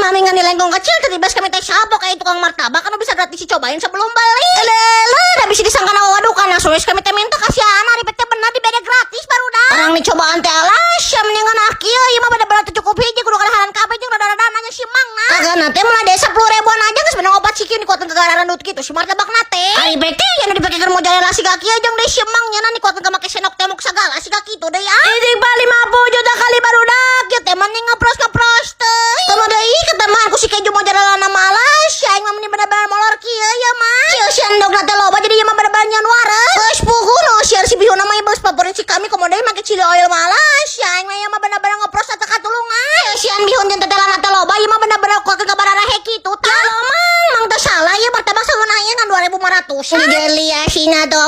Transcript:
Mami ngan lengkong kecil tadi bas kami teh salpok kayak tukang martabak kan bisa gratis dicobain sebelum beli. Lele, dah bisa disangka waduh kan langsung kami teh minta kasihan ari teh bener dibere gratis barudak. Orang dicobaan teh alas ya mendingan kieu ieu mah bener-bener teu cukup hiji kudu kadaharan kabeh jeung rada-rada nanya si Mang nah. Kagak teh mulai desa 10 ribuan aja geus menang obat sikieu dikuatkeun ke gararandut kitu si martabak teh. Ari teh yang dipake keur mozzarella siga kieu jeung deui si Mang nya dikuatkeun ka make sendok temok sagala siga kitu deui ah. Ini 50 juta kali barudak kieu teh mending ngepros-ngepros teh. Komo deui ketambahan ku si keju mozzarella na malas ya aing mah mending bener-bener molor kieu ya mah. Kieu si endogna teh loba jadi ieu mah bener-bener nyeun wareg. Geus puguh no siar si bihun mah geus favorit si kami komo deui make chili oil malas ya aing mah ieu mah bener-bener ngepros teh katulungan. Kieu sian bihun jeung tetelan teh loba ieu mah bener-bener kuatkeun ka bararahe kitu tah. Mang, mang teu salah ieu martabak saeunah ieu ngan 2500. Geli asina tuh.